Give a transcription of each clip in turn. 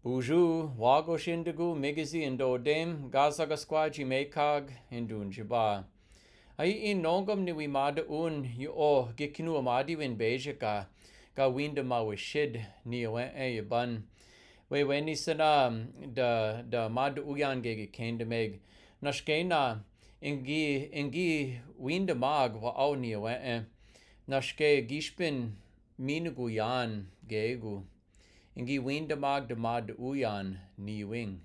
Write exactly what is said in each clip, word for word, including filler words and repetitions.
Buju, wago shindigu, migizi, ndo dem, gaza gaskwaji mekag, indun jiba. Ai inongom ni wi mada un, yo o, gikinu madi win bejika, ga winda ma wishid, ni wen e yiban. Weweni sana, da, da mada uyan ge gikendameg. Nashkena, ingi, ingi winda mag wa au ni wen e. Nashke gishpin minugu yan gegu. Ingi winda mag da mada uyan ni wing.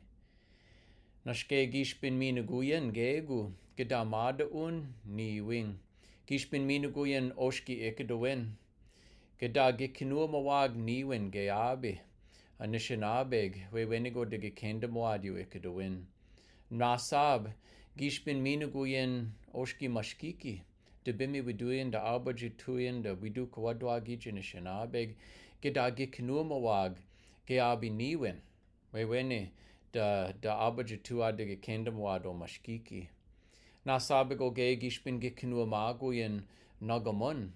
Nashke gishpin minuguyan gegu, gida mada un ni wing. Gishpin minuguyan oshki ikadawin. Gida gikinu mawag ni win ge abi. Anishanabeg, weweni go da gikendamawad yu ikadawin. Nasab, gishpin minuguyan oshki mashkiki. Da bimi widuyan, da abajituyan, da widu kawadwagi jinanishanabeg. Gida gikinu mawag, ge abi ni win. Weweni, da, da abajitua da gikendamawad o mashkiki. Nasabeg o ge gishpin gikinu maguyan nagamun.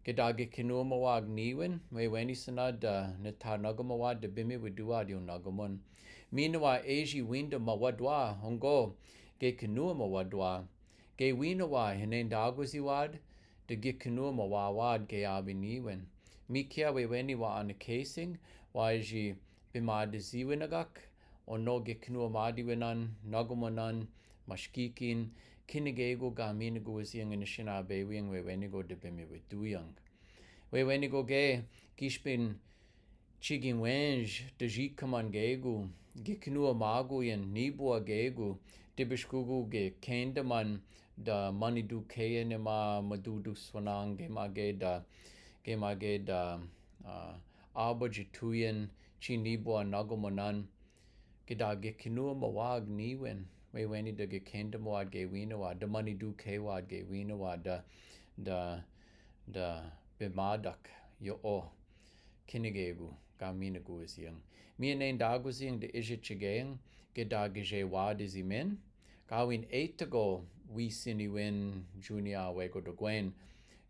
Gida gikinu mawag ni win, weweni sana da nita nagamawad da bimi widuwad yo nagamun. Minawa eji winda mawadwa, ongo, gikinu mawadwa. Ge wina wa hinen dagwaziwad, da gikinu mawawad ge abi ni win. Mikia weweni wa anakesing, wa eji bimada ziwin agak, ono gikinu madi winan, nagamunan, mashkikin, kinigegu ga minugu wiziyang inishina bewiyang weweni go da bimi widuyan. Weweni go ge, gishpin chigin wenj, da jikaman gegu, gikinu maguyan, nibwa gegu, dibishkugu gikendaman, da manidu keyan ma madudu swanang ge mage da, ge mage da, ah, abajituyan, chi nibwa nagamunan, gida gikinu mawag ni win, weweni da gikendamawad ge wina wa, da manidu kewad ge wina wa, da, da, da bimadak, yo o. Kinigegu, ga minugu wiziyang. Mi inen dagwiziyang da ija chigeng, gida gije wadi zimen. Gawin etago wi sini win junia wego dagwen.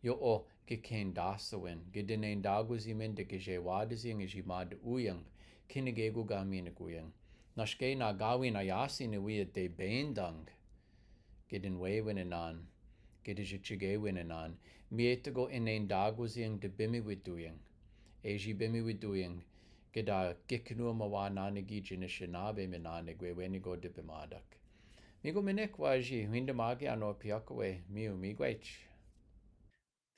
Yo o, gikendasa win. Gida inen dagwizimen da gije wadi ziyang iji mada uyang. Kinigegu ga minugu yang. Nashke na gawin ayasi ni wi a de bendang. Gidin wewin anan, gida jichige win anan, mi etago inen dagwiziyang da bimi widuyan. Eji bimi widuyan, gida gikinu mawa nanigi jinishinabe mi nanigi weweni go da bimadak. Mi go minik waji, winda magi ano piyakawe, miu migwech.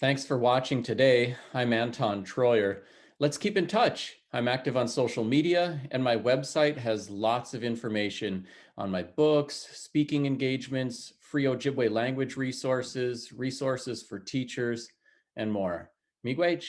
Thanks for watching today. I'm Anton Troyer. Let's keep in touch. I'm active on social media, and my website has lots of information on my books, speaking engagements, free Ojibwe language resources, resources for teachers, and more. Migwech.